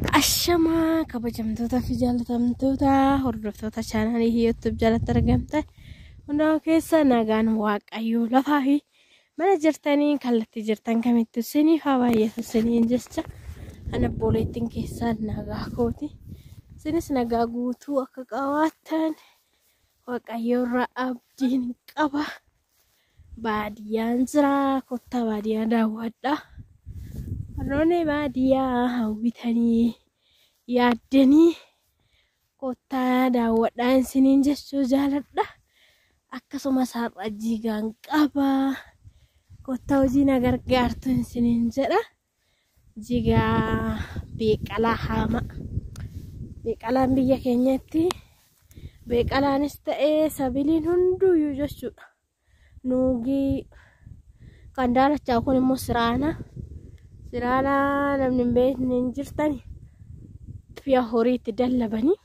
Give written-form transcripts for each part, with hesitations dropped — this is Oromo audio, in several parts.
Ashamaa kabajamtoota fi jaallatamtoota hordoftoota chaanaalii YouTube jalatti argamtan hundaa keessa nagaan Waaqayyoo lafaa fi mana jirtanii kallattii jirtan kamittuu isiniif haa baay'atu isiniin jecha ana obboleettiin keessaan nagaa kooti. Isinis nagaa guutuu akka qabaattan Waaqayyo irraa abdiin qaba. Baadiyyaan jira, kottaa baadiyyaa daawwadha. Warroonni baadiyyaa hawwitanii yaaddanii kottaa daawwadhaa isiniin jechuu jaaladha. Akkasumas har'a jigaan qaba. Kottaa hojii na gargaartu isiniin jedha. Jigaa beeqalaa haama. Beeqalaan biyya keenyatti beeqalaanis ta'ee sabiliin hunduyyuu jechuudha. Nuugii kan daalachaa kun immoo siraana. Siraana namni hin beekne hin jirtani. Fi'a horii itti dallabanii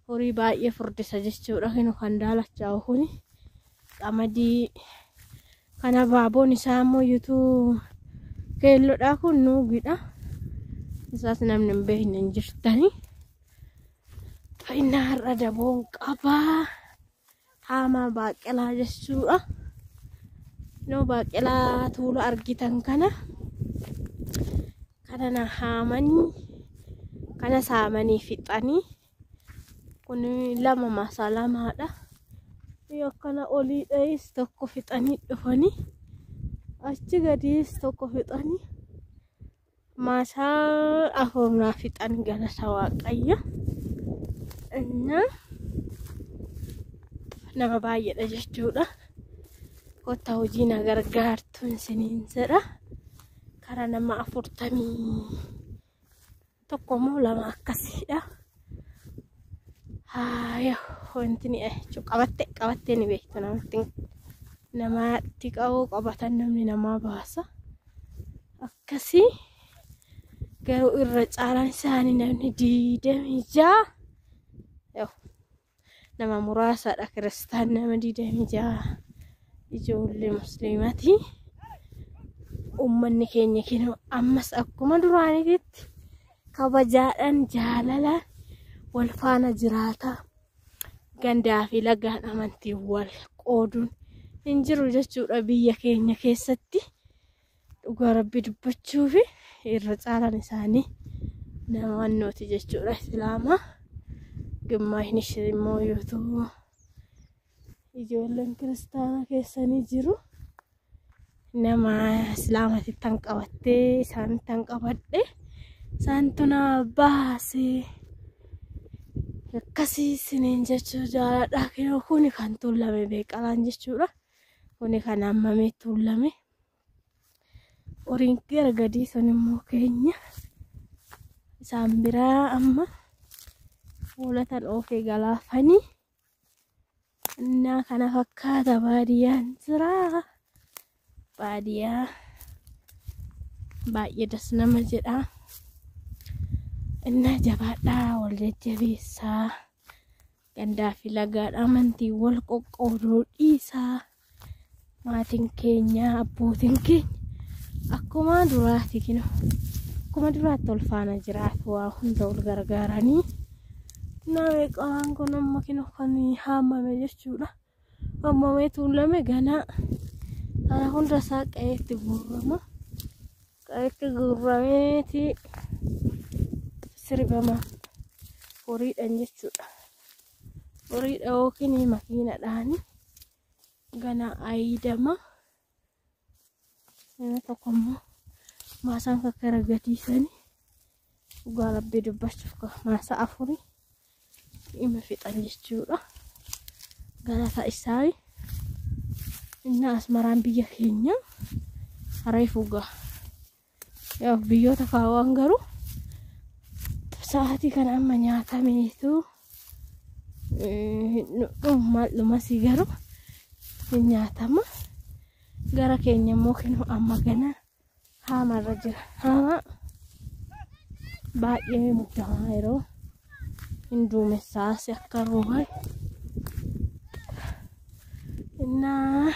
horii baay'ee furdisa jechuudha. Kan daalachaa kun qamadii kan abaaboon isaa immoo yuutuu keelloodha, kun nuugiidha. Isaas namni hin beekne hin jirtani. Inni har'a daboon qabaa. Haamaa baaqelaa jechuudha. Inoo baaqelaa tuula argitan kana kana na haamanii kana saamanii fixanii kun lama maasaa lamaadha. Akkana olii dhayis tokko fixanii dhufanii achi gadiis tokko fixanii maasaa afur naa fixan galata Waaqayyo. Innaa nama baay'eedha jechuudha. Kottaa hojii na gargaartu isiniin jedha. Karaa nama 41 moo 2 akkasiidha. Haaya, wanti ni jechuun qabattee ni beektu, namatti qabuu qabatan namni namaa baasa. Akkasii garuu irra caalaan isaanii namni 26, nama muraasadha kiristaan, nama 26 ijoollee musliimaati. Uummanni keenya kinoo ammas akkuma duraaniitti kabajaadhaan jaalalaan wal faana jiraata. Gandaa fi lagaan amantii wal qooduun hin jiru jechuudha biyya keenya keessatti. Dhugaa Rabbi dubbachuu fi irra caalaan isaanii nama wannooti jechuudha, Islaama. Gimmaashni immoo yoo ijoolleen kiristaanaa keessanii jiru. Nama Islaamatti tan qabattee isaanitti tan qabadhe isaantu na baase. Akkasii isiniin jechuu jaaladha. Kuni kan tuulame beeqalaan jechuudha. Kuni kan hammamee tuulame. Horiin gara gadii sun immoo keenya. Isaan biraa amma hoolatan oofee galaafanii. Innaa kana fakkaata baadiyyaan jira. Baadiyyaa baay'ee das nama jedha. Innaa jabaadhaa, wal jajjabeessaa. Gandaa fi lagaadha amantii wal qoqqooduu dhiisaa. Maatiin keenya, abbootiin keenya akkuma duraati kinoo. Akkuma duraatti wal faana jiraatu, waa hunda wal gargaaranii. Innaa beeqalaan kun amma kinoo kan haamame jechuudha. Haamamee tuulame ganaa kana hunda isaa qe'eetti guurama. Qe'eetti guurameeti sirbama horiidhaan jechuudha. Horiidha yookiin makiinadhaan ganaa ayidama. Inni tokko immoo maasaan kakkara gadiisanii dhugaa Rabbii dubbachuuf maasaa afurii dhimma fixan jechuudha. Galata isaa. Inni asmaraan biyya keenya reefu gaha. Biyyoota kaawwan garuu sa'aatii kana amma nyaatameetu maal dhumasii garuu hin nyaatama. Gara keenya immoo kinoo amma gana haamarra jira. Haama baay'ee muddamaa yeroo hin duumessaas akka rooban. Innaa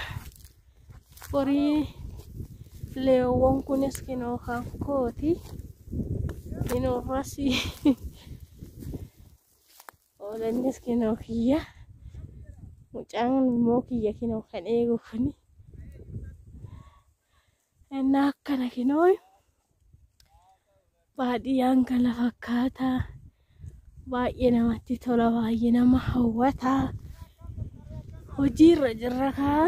horii leewwan kunis kinoo kan kooti. Inuurras oolannis kinoo kiyya. Mucaan immoo kiyya kinoo kan eegu kuni. Innaa akkana kinoo baadiyyaan kana fakkaata. Baay'ee namatti tola, baay'ee nama hawwata. Hojiirra jirra kaa.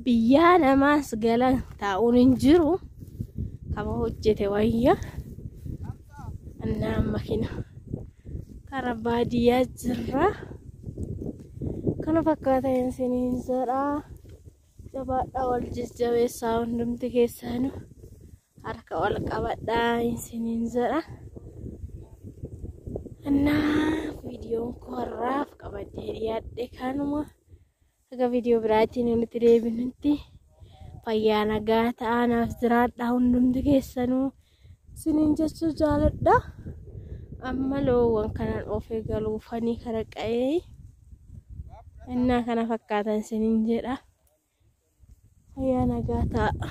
Biyyaa namaas galan taa'uun hin jiru. Kama hojjete wayya. Innaa amma kina karaa baadiyyaa jirra. Kana fakkaata isiniin jedha. Jabaadhaa, wal jajjabeessaa, hundumti keessanuu harka wal qabadhaa isiniin jedha. Innaa viidiyoon koo har'aaf qabadhee dhiyaadhe kanuma. Akka viidiyoo biraatiin walitti deebinutti fayyaa nagaa ta'aa, naaf jiraadhaa hundumti keessanuu isiniin jechuu jaaladha. Amma loowwan kanaan oofee galuufanii kara qa'ee innaa kana fakkaatan isiniin jedha. Fayyaa nagaa ta'a.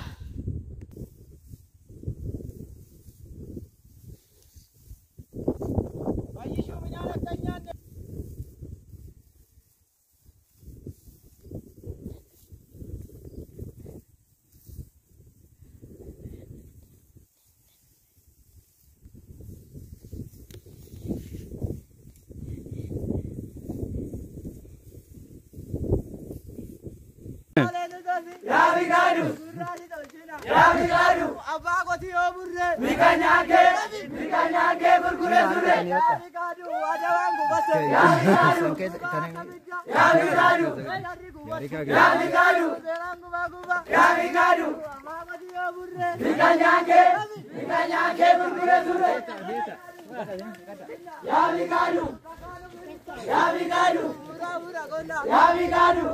Abbaa qotiyoo burree. Miqanyaakee gurguree turre. Yaabikaadu adawaan gubate. Yaabikaadu. Yaabikaadu. Yaabikaadu. Seeraan gubaa guba. Yaabikaadu. Abbaa qotiyoo burree. Miqanyaakee gurguree turre. Yaabikaadu. Yaabikaadu. Yaabikaadu.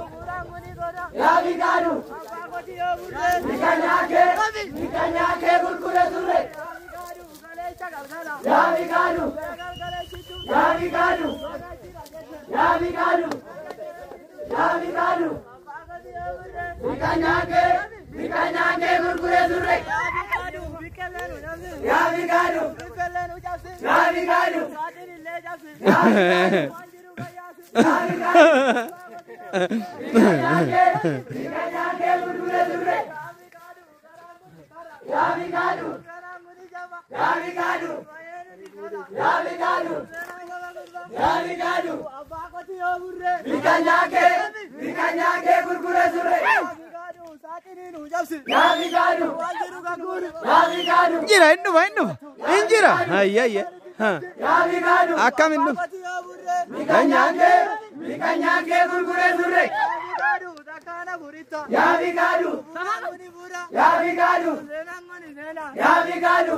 Yaabikaadu. Miqanyaakee gurguree turre. Yaabikaadu. Yaabikaadu. Yaabikaadu. Yaabikaadu. Miqanyaakee gurguree turre. Yaabikaadu. Yaabikaadu. Miqanyaakee gurguree turre. Yaabikaadu. Yaabikaadu. Yaabikaadu. Yaabikaadu. Miqanyaakee gurguree turre. Yaabikaadu. Yaabikaadu. Jira hin dhufa, hin dhufa, hin jira, hayya hayya. Yaabikaadu. Akkam hin dhufa. Miqanyaakee gurguree turre. Yaabikaadu. Yaabikaadu. Yaabikaadu. Yaabikaadu.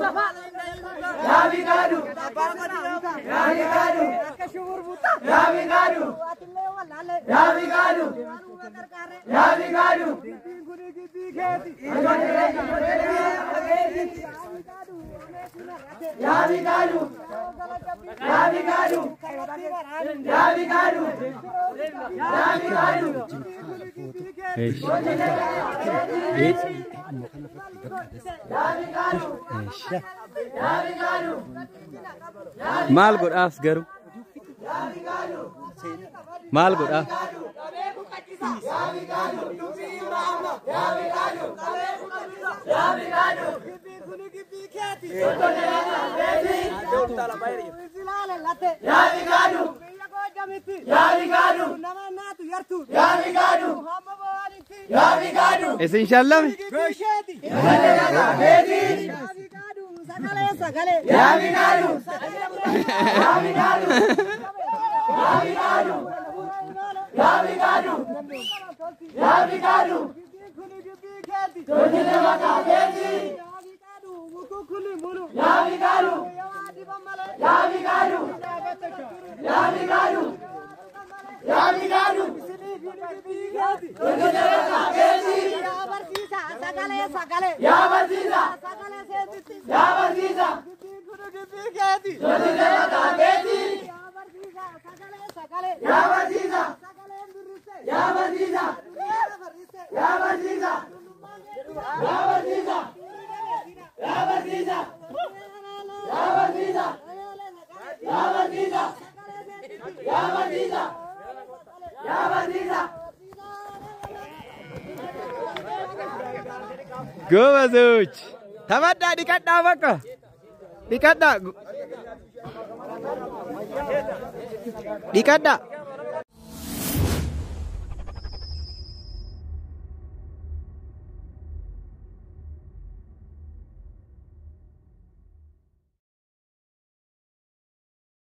Yaabikaadu. Yaabikaadu. Yaabikaadu. Yaabikaadu. Yaabikaadu. Yaabikaadu. Yaabikaadu. Yaabikaadu. Maal godhaaf garuu? Maal godhaaf? Yaabikaadu. Yaabikaadu. Yaabikaadu. Yaabikaadu. Isin shallame? Yaabikaadu. Yaabikaadu. Yaabikaadu. Yaabikaadu. Yaabikaadu. Hojii maqaa keeti. Yaabikaadu. Yaabikaadu. Yaabikaadu. Yaabikaadu. Hojii maqaa keeti. Yaa barsiisa. Yaa barsiisa. Hojii maqaa keeti. Yaa barsiisa. Yaa barsiisa. Yaa barsiisa. Yaa barsiisa. Yaa barsiisa. Yaa barsiisa. Yaa barsiisa. Yaa barsiisa. ጎበዞች ተመዳ ዲቀዳ በቃ ዲቀዳ ዲቀዳ።